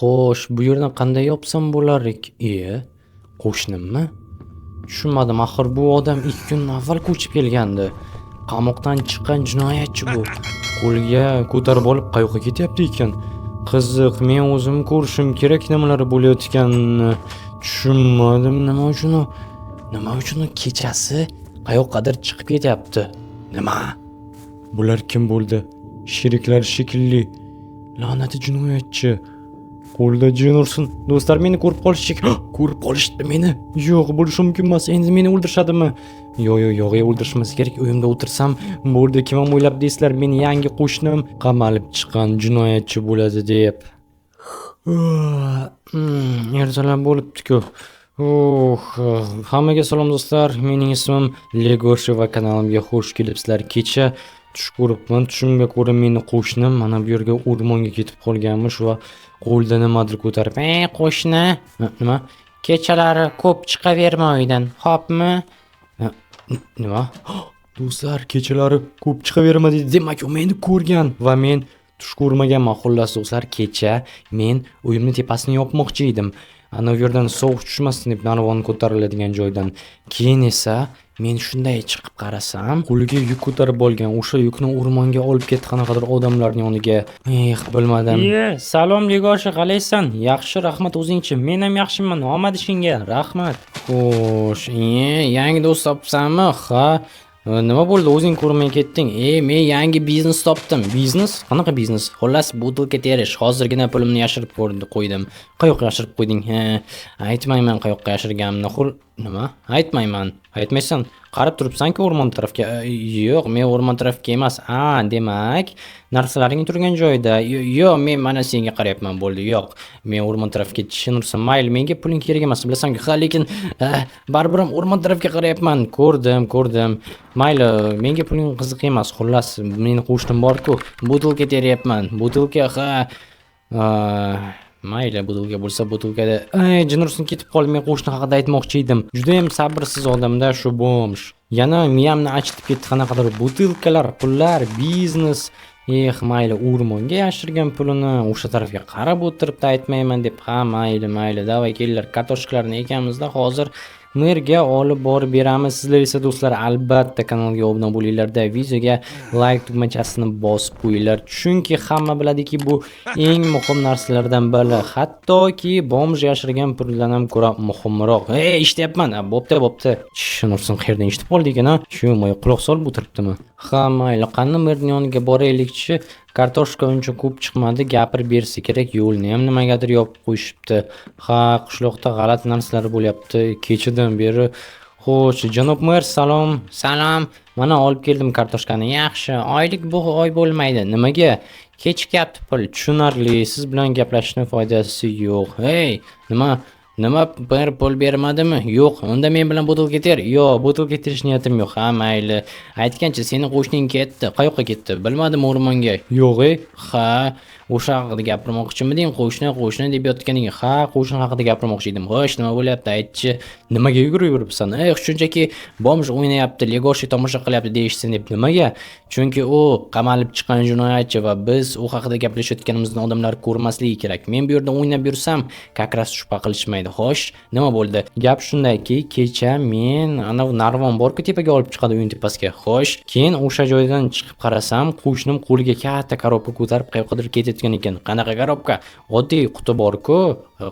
Xo'sh, bu yerdan qanday yopsam bo'lar Iye, qo'shnimmi? Tushunmadim, axir bu odam 2 kun avval ko'chib kelgandi. Qamoqdan chiqqan jinoyatchi bu. Qo'lga ko'tarib olib qayoqqa ketyapti ekan? Qiziq, men o'zim ko'rishim kerak nimalar bo'layotganini. Tushunmadim, nima uchun u kechasi qayoqqadir chiqib ketyapti? Nima? Bular kim bo'ldi? Sheriklar shekilli. La'nati jinoyatchi. Qo'lda jin ursin. Do'stlar, meni ko'rib qolishdi. Ko'rib qolishdi meni. Yo'q, bo'lishi mumkin emas. Endi meni o'ldirishadimi? Yo'q, yo'q, yo'q, o'ldirishmasa kerak. Uyimda o'tirsam bo'ldi. Kim ham o'ylab deysizlar, meni yangi qo'shnim qamalib chiqqan jinoyatchi bo'ladi deb. Ertalab bo'libdi-ku. Hammaga salom, do'stlar. Mening ismim Legosha va kanalimga xush kelibsizlar. Kecha tush ko'ribman. Tushimga ko'ra meni qo'shnim mana bu yerga, o'rmonga ketib qolganmish va qo'lida nimadir ko'tarib, "Ey qo'shni, nima? Kechalari ko'p chiqaverma uydan, xo'pmi?" Nima? Do'stlar, kechalari ko'p chiqaverma deydi. Demak, u meni ko'rgan va men tush ko'rmaganman. Xullas, do'stlar, kecha men uyimni tepasini yopmoqchi edim. Ana u yerdan sovuq tushmasin deb, narvon ko'tariladigan joydan. Keyin esa men shunday chiqib qarasam, qo'liga yuk ko'tarib olgan. O'sha yukni o'rmonga olib ketdi qanaqadir odamlarning yoniga. Eh, bilmadim. Iye, salom, Legosha, qalaysan? Yaxshi, rahmat, o'zingchi? Men ham yaxshiman. Omad ishingga. Rahmat. Xo'sh, iye, yangi do'st topibsanmi? Ha. Nima bo'ldi, o'zing ko'rmay ketding? E, men yangi biznes topdim. Biznes? Qanaqa biznes? Xullas, butilka terish. Hozirgina pulimni yashirib qo'ydim. Qayoqqa yashirib qo'yding? Ha, aytmayman qayoqqa yashirganimni. Nima? Aytmayman. Aytmaysan. Qarab turibsan-ku o'rmon tarafga. Yo'q, men o'rmon tarafga emas. A, demak, narsalaring turgan joyida. Yo'q, men mana senga qarayapman, bo'ldi. Yo'q, men o'rmon tarafga tushunursan. Mayli, menga puling kerak emas, bilasan-ku. Ha, lekin baribir ham o'rmon tarafga qarayapman. Ko'rdim, ko'rdim. Mayli, menga puling qiziq emas. Xullas, meni qo'shnim bor-ku, butilka teryapman. Butilka, ha. Mayli, butilka bo'lsa butilkada. Ey, jin ursin, ketib qoldi. Men qo'shni haqida aytmoqchi edim. Judayam sabrsiz odamda shu бомж. Yana miyamni achitib ketdi qanaqadir butilkalar, pullar, biznes. Eh, mayli, o'rmonga yashirgan pulini o'sha tarafga qarab o'tiribdi aytmayman deb. Ha, mayli, mayli, давай, kelinglar, kartoshkalarni ekamizda, hozir merga olib borib beramiz. Sizlar esa, do'stlar, albatta kanalga obuna bo'linglarda, videoga like tugmachasini bosib qo'yinglar. Chunki hamma biladiki, bu eng muhim narsalardan biri. Hattoki бомж yashirgan puldan ham ko'ra muhimroq. Ey, eshityapman. Ha, bo'pti, bo'pti. Jin ursin, qayerdan eshitib qoldi ekan, a? Shu quloq solib o'tiribdimi? Ha, mayli, qani merning yoniga boraylikchi. Kartoshka uncha ko'p chiqmadi, gapirib bersa kerak. Yo'lni ham nimagadir yopib qo'yishibdi. Ha, qishloqda g'alati narsalar bo'lyapti kechadan beri. Xo'sh, janob mer, salom. Salom. Mana, olib keldim kartoshkani. Yaxshi, oylik bu oy bo'lmaydi. Nimaga? Kechikyapti pul. Tushunarli, siz bilan gaplashishni foydasi yo'q. Hey, nima? Nima, bir pul bermadimi? Yo'q. Unda men bilan butilka ter. Yo'q, butilka terish niyatim yo'q. Ha, mayli. Aytgancha, seni qo'shning ketdi. Qayoqqa ketdi? Bilmadim, o'rmonga. Yo'q, ey. Ha, o'sha haqida gapirmoqchimiding? Qo'shni, qo'shni deb yotganing. Ha, qo'shni haqida gapirmoqchi edim. Xo'sh, nima bo'lyapti? Aytchi. Nimaga yugurib yuribsan? Ey, shunchaki бомж o'ynayapti, Legoshi tomosha qilyapti deyishsin deb. Nimaga? Chunki u qamalib chiqqan jinoyatchi va biz u haqida gaplashayotganimizni odamlar ko'rmasligi kerak. Men bu yerda o'ynab yursam, как раз shubha qilishmaydi. Xo'sh, nima bo'ldi? Gap shundayki, kecha men anavi narvon bor-ku, tepaga olib chiqadi, uyning tepasiga. Xo'sh, keyin o'sha joydan chiqib qarasam, qo'shnim qo'liga katta korobka ko'tarib qayoqqadir ketayotgan ekan. Qanaqa korobka? Oddiy quti bor-ku.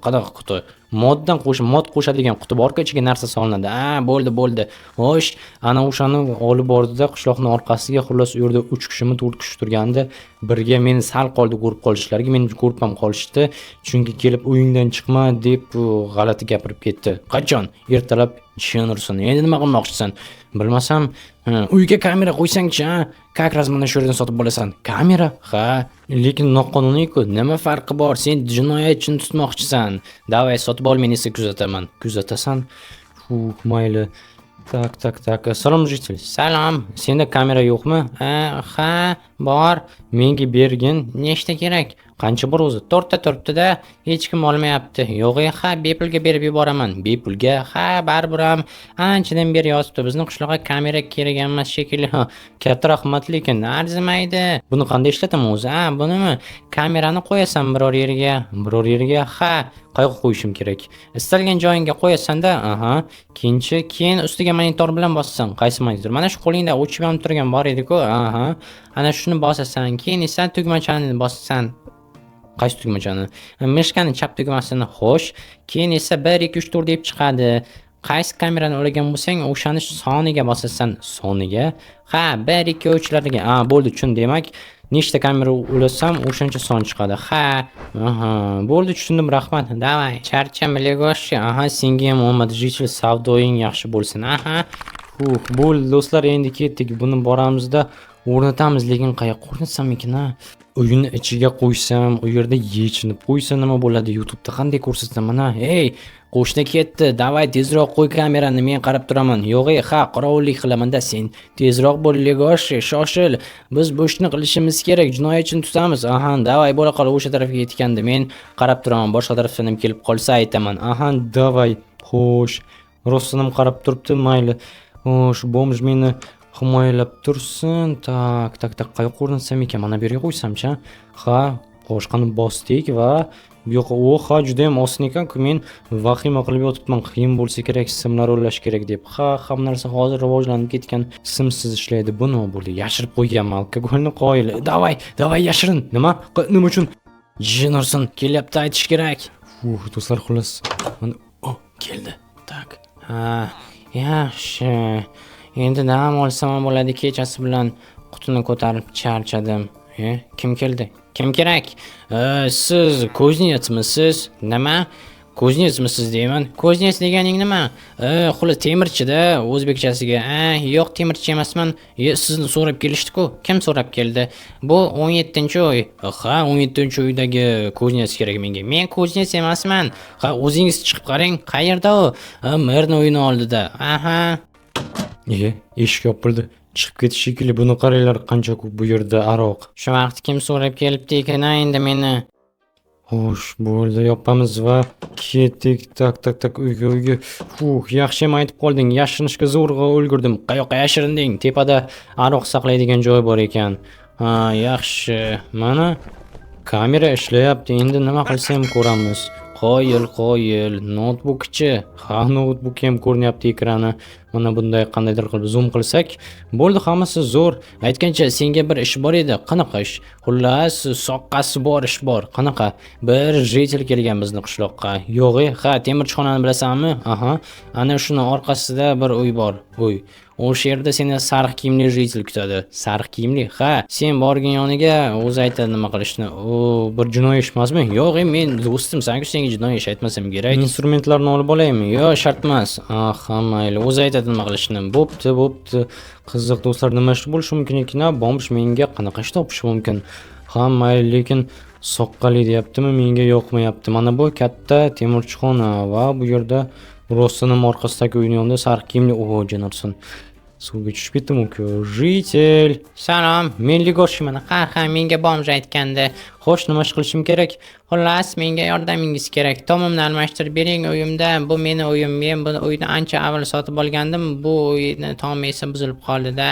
Qanaqa quti? Moddan qo'sh, mod qo'shadigan quti bor-ku, ichiga narsa solinadi. A, bo'ldi, bo'ldi. Xo'sh, ana o'shani olib bordida qishloqning orqasiga, xullas, u yerda 3 kishimi, 4 kishi turgandi. Birga meni sal qoldi ko'rib qolishlariga, meni ko'rib ham qolishdi. Chunki kelib uyingdan chiqma deb g'alati gapirib ketdi. Qachon? Ertalab. Jin ursin. Endi nima qilmoqchisan? Bilmasam, uyga kamera qo'ysangchi, a? Как раз mana shu yerdan sotib olasan. Kamera? Ha, lekin noqonuniy-ku. Nima farqi bor? Sen jinoyatchini tutmoqchisan. Давай, sotib ol, men esa kuzataman. Kuzatasan? Fuh, mayli. Так, так, так. Salom, житель. Salom. Senda kamera yo'qmi? Ha, ha, bor. Menga bergin. Nechta kerak? Qancha bor o'zi? To'rtta turibdi-da, hech kim olmayapti. Yo'q, ha, bepulga berib yuboraman. Bepulga? Ha, baribir ham anchadan beri yotibdi. Bizni qishloqqa kamera kerak emas shekilli. Ha, katta rahmat, lekin arzimaydi. Buni qanday ishlataman o'zi? Ha, bunimi? Kamerani qo'yasan biror yerga. Biror yerga? Ha, qayoqqa qo'yishim kerak? Istalgan joyingga qo'yasan-da, aha. Keyinchi, keyin ustiga monitor bilan bosasan. Qaysi monitor? Mana shu qo'lingda o'chib yonib turgan bor edi-ku. Aha. Ana shuni bosasan. Keyin esa tugmachani bosasan. Qaysi tugmachani? Мышка ni chap tugmasini. Xo'sh, keyin esa 1 2 3 4 deb chiqadi. Qaysi kamerani ulagan bo'lsang, o'shani soniga bosasan. Soniga? Ha, 1 2 3 larga. Ha, bo'ldi, tushundim. Demak, nechta kamera ulasam, o'shancha son chiqadi. Ha, aha, bo'ldi, tushundim, rahmat. Давай. Charchama, Legoshi. Aha, senga ham omad, житель, savdoying yaxshi bo'lsin. Aha. Huh, bo'ldi do'stlar, endi ketdik. Buni boramizda o'rnatamiz, lekin qayoqqa o'rnatsam ekan, a? Uyni ichiga qo'ysam, u yerda yechinib qo'ysa nima bo'ladi? YouTube'da qanday ko'rsatsam mana? Ey, qo'shni ketdi. Давай tezroq qo'y kamerani, men qarab turaman. Yo'q, ey, ha, qorovullik qilaman-da sen. Tezroq bo'l, Legoshi, shoshil. Biz bu ishni qilishimiz kerak, jinoyatchini tutamiz. Aha, давай bo'la qol, o'sha tarafga ketganda men qarab turaman. Boshqa tarafdan ham kelib qolsa aytaman. Aha, давай. Xo'sh. Rostdan ham qarab turibdi, mayli. Xo'sh, бомж meni himoyalab tursin. Так, так, так, qayoqqa o'rnatsam ekan? Mana bu yerga qo'ysamchi? Ha, xo'sh, qani bosdik va bu yoqqa, o, ha, juda ham oson ekan-ku. Men vahima qilib yotibman, qiyin bo'lsa kerak, simlar ulash kerak deb. Ha, hamma narsa hozir rivojlanib ketgan, simsiz ishlaydi. Bu nima bo'ldi? Yashirib qo'yganman alkogolni, qoyil. Давай, давай yashirin. Nima? Nima uchun? Jinursin kelyapti, aytish kerak. Uf, do'stlar, xullas, mana, o, keldi. Так. Ha, yaxshi. Endi dam olsam ham bo'ladi, kechasi bilan qutini ko'tarib charchadim. E, kim keldi? Kim kerak? Siz кузнец misiz? Nima? Кузнец misiz deyman. Кузнец deganing nima? Xullas temirchida o'zbekchasiga. A, yo'q, temirchi emasman. E, sizni so'rab kelishdi-ku. Kim so'rab keldi? Bu 17-uy. Ha, 17-uydagi кузнец kerak menga. Men кузнец emasman. Ha, o'zingiz chiqib qarang. Qayerda u? Ha, merni uyini oldida. Aha. E, eshik yopildi. Chiqib ketish shekilli. Buni qaranglar, qancha ko'p bu yerda aroq. Shu vaqt kim so'rab kelibdi ekan endi meni? Xo'sh, bo'ldi, yopamiz va ketdik. Так, так, так, uyga, uyga. Fuh, yaxshi ham aytib qolding. Yashirinishga zo'rg'a ulgurdim. Qayoqqa yashirinding? Tepada aroq saqlaydigan joy bor ekan. Ha, yaxshi. Mana kamera ishlayapti. Endi nima qilsa ham ko'ramiz. Qoyil, qoyil. Noutbukchi. Ha, noutbuk ham ko'rinyapti ekrani. Mana bunday qandaydir qilib zoom qilsak, bo'ldi, hammasi zo'r. Aytgancha, senga bir ish bor edi. Qanaqa ish? Xullas, soqqasi bor ish bor. Qanaqa? Bir житель kelgan bizni qishloqqa. Yo'q, e, ha, temirchixonani bilasanmi? Aha. Ana shuni orqasida bir uy bor. Uy. O'sha yerda seni sariq kiyimli житель kutadi. Sariq kiyimli? Ha, sen borgin yoniga, o'zi aytadi nima qilishni. U bir jinoiy ish emasmi? Yo'q, e, men do'stim, sanku senga jinoiy ish aytmasam kerak. Instrumentlarni olib olaymi? Yo'q, shart emas. Aha, mayli, o'zi aytadi nima qilishni. Bo'pti, bo'pti. Qiziq do'stlar, nima ish bo'lishi mumkin ekan? Бомж menga qanaqa ish topishi mumkin? Ha, mayli, lekin soqqali deyaptimi, menga yoqmayapti. Mana bu katta temirchixona va bu yerda rostdan ham orqasidagi uyning yonida sariq kiyimli, o, Jenarson. Suvga tushib ketdim-ku. Житель. Salom, men Ligoshiman. Ha, ha, menga бомж aytgandi. Xo'sh, nima ish qilishim kerak? Xullas, menga yordamingiz kerak. Tomimni almashtirib bering uyimda. Bu meni uyim. Men bu uyni ancha avval sotib olgandim. Bu uyni tomi esa buzilib qoldi-da.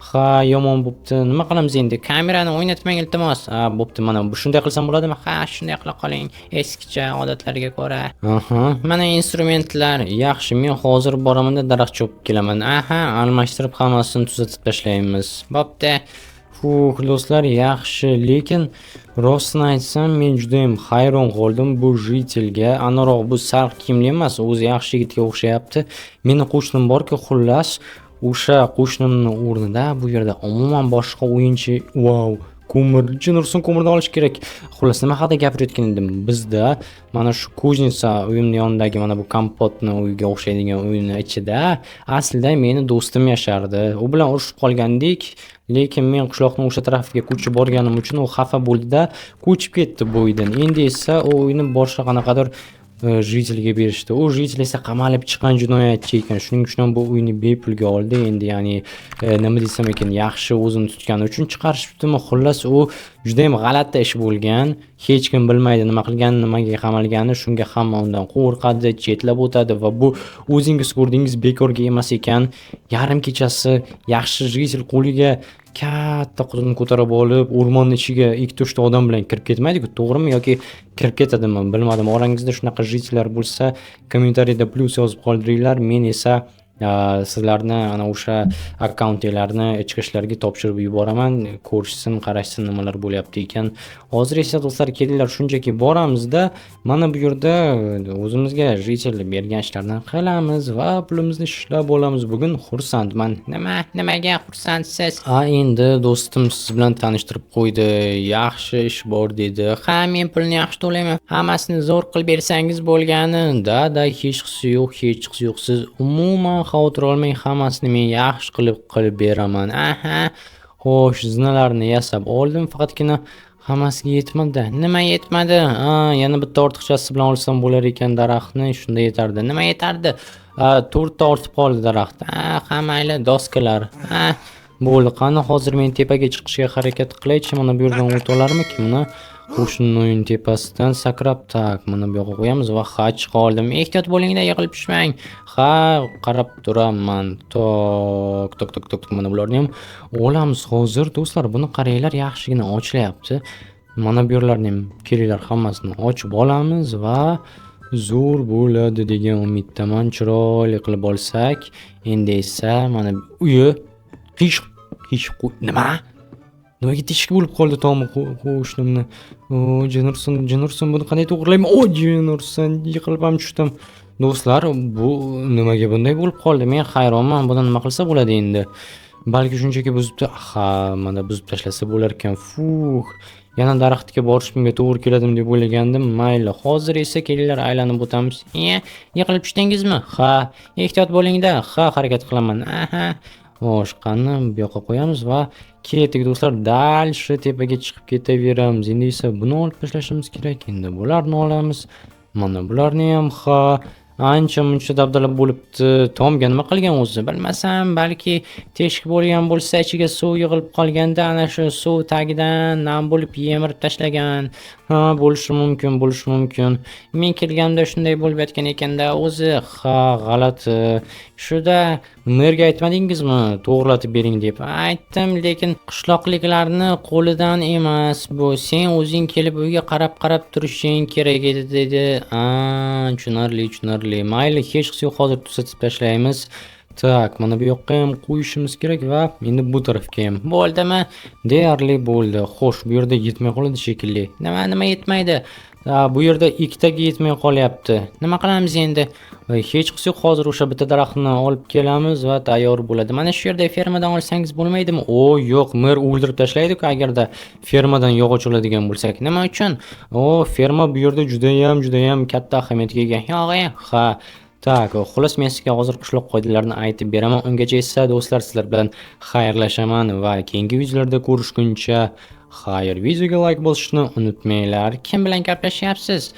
Ha, yomon bo'pti. Nima qilamiz endi? Kamerani o'ynatmang, iltimos. Ha, bo'pti, mana bu shunday qilsam bo'ladimi? Ha, shunday qila qoling. Eskicha odatlarga ko'ra. Aha, mana instrumentlar. Yaxshi, men hozir boramanda daraxt chopib kelaman. Aha, almashtirib hammasini tuzatib tashlaymiz. Bo'pti. Fuh, do'stlar, yaxshi, lekin rostini aytsam, men judayam hayron qoldim bu житель ga. Aniqroq bu sariq kiyimli emas, o'zi yaxshi yigitga o'xshayapti. Meni qo'shnim borku, xullas, o'sha qo'shnimni o'rnida bu yerda umuman boshqa o'yinchi. Vau, ko'mir, Nursin, ko'mirni olish kerak. Xullas, nima haqida gapirayotgan edim? Bizda mana shu кузница uyimni yonidagi mana bu kompotni uyiga o'xshaydigan uyni ichida aslida meni do'stim yashardi. U bilan urushib qolgandik, lekin men qishloqni o'sha tarafiga ko'chib borganim uchun u xafa bo'ldida, ko'chib ketdi bu uydan. Endi esa u uyni boshqa qanaqadir житель ga berishdi. U житель esa qamalib chiqqan jinoyatchi ekan. Shuning uchun ham bu uyni bepulga oldi. Endi ya'ni nima desam ekan, yaxshi o'zini tutgani uchun chiqarishibdimi? Xullas, u Judayam g'alati ish bo'lgan. Hech kim bilmaydi nima qilganini, nimaga qamalganini. Shunga hamma undan qo'rqadi, chetlab o'tadi va bu, o'zingiz ko'rdingiz, bekorga emas ekan. Yarim kechasi yaxshi житель qo'liga katta qutini ko'tarib olib, o'rmonni ichiga ikkita uchta odam bilan kirib ketmaydi-ku, to'g'rimi yoki kirib ketadimi, bilmadim. Orangizda shunaqa житель lar bo'lsa, kommentariyda plyus yozib qoldiringlar. Men esa sizlarni ana o'sha akkauntinglarni ichki ishlarga topshirib yuboraman. Ko'rishsin, qarashsin, nimalar bo'lyapti ekan. Hozir esa, do'stlar, kelinglar, shunchaki boramizda, mana bu yerda o'zimizga житель bergan ishlarni qilamiz va pulimizni ishlab olamiz. Bugun xursandman. Nima? Nimaga xursandsiz? A, endi do'stim siz bilan tanishtirib qo'ydi. Yaxshi ish bor, dedi. Ha, men pulni yaxshi to'layman. Hammasini zo'r qilib bersangiz bo'lgani. Да, да, hechqisi yo'q, hechqisi yo'q. Siz umuman xavotir olmang, hammasini men yaxshi qilib qilib beraman. Aha. Xo'sh, zinalarni yasab oldim, faqatgina hammasiga yetmadi. Nima yetmadi? A, yana bitta ortiqchasi bilan olsam bo'lar ekan daraxtni, shunda yetardi. Nima yetardi? A, to'rtta ortib qoldi daraxt. Ha, ha, mayli, doskalar. Ha. Bo'ldi, qani, hozir men tepaga chiqishga harakat qilaychi. Mana bu yerdan o'ta olarmikin buni? Qo'shni uyning tepasidan sakrab, так, mana bu yoqqa qo'yamiz va, ha, chiqa oldim. Ehtiyot bo'lingda, yiqilib tushmang. Ha, qarab turaman. Tok, tok, tok, tok, mana bularni ham olamiz hozir, do'stlar. Buni qaranglar, yaxshigina ochilyapti. Mana bu yerlarni ham, kelinglar, hammasini ochib olamiz va zo'r bo'ladi degan umiddaman. Chiroyli qilib olsak, endi esa mana uyi qiyshiq qiyshiq, nima? Nimaga teshik bo'lib qoldi tomi qo'shnimni? O, Jennerson, Jennerson, buni qanday to'g'rilayman? O, Jennerson, yiqilib ham tushdim. Do'stlar, bu nimaga bunday bo'lib qoldi? Men hayronman, buni nima qilsa bo'ladi endi? Balki shunchaki buzib, ha, mana buzib tashlasa bo'larkan. Fuh. Yana daraxtga borishimga to'g'ri keladimi deb o'ylagandim. Mayli, hozir esa kelinglar, aylanib o'tamiz. Iya, yiqilib tushdingizmi? Ha. Ehtiyot bo'lingda. Ha, harakat qilaman. Aha. Xo'sh, qani, bu yoqqa qo'yamiz va ketdik, do'stlar. Дальше tepaga chiqib ketaveramiz. Endi esa buni olib tashlashimiz kerak. Endi bularni olamiz. Mana bularni ham, ha, ancha muncha dabdala bo'libdi. Tomga nima qilgan o'zi? Bilmasam, balki teshik bo'lgan bo'lsa, ichiga suv yig'ilib qolganda, ana shu suv tagidan nam bo'lib yemirib tashlagan. Ha, bo'lishi mumkin, bo'lishi mumkin. Men kelganimda shunday bo'lib yotgan ekanda o'zi. Ha, g'alati. Shuda. Merga aytmadingizmi, to'g'rilatib bering deb? Aytdim, lekin qishloqliklarni qo'lidan emas bu. Sen o'zing kelib uyga qarab-qarab turishing kerak edi, dedi. A, tushunarli, tushunarli. Mayli, hechqisi yo'q, hozir tuzatib tashlaymiz. Так, mana bu yoqqa ham qo'yishimiz kerak va endi bu tarafga ham. Bo'ldimi? Deyarli bo'ldi. Xo'sh, bu yerda yetmay qoladi shekilli. Nima, nima yetmaydi? Ha, bu yerda ikkitaga yetmay qolyapti. Nima qilamiz endi? Hechqisi yo'q, hozir o'sha bitta daraxtni olib kelamiz va tayyor bo'ladi. Mana shu yerda fermadan olsangiz bo'lmaydimi? O, yo'q, mer o'ldirib tashlaydi-ku agarda fermadan yog'och oladigan bo'lsak. Nima uchun? O, ferma bu yerda judayam, judayam katta ahamiyatga ega. Yo'q, Ha. Так, xullas, men sizga hozir qishloq qoidalarini aytib beraman. Ungacha esa, do'stlar, sizlar bilan xayrlashaman va keyingi videolarda ko'rishguncha xayr. Videoga like bosishni unutmanglar. Kim bilan gaplashyapsiz?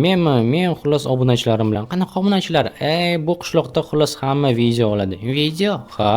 Menmi? Men, xullas, obunachilarim bilan. Qanaqa obunachilar? Ey, bu qishloqda, xullas, hamma video oladi. Video? Ha.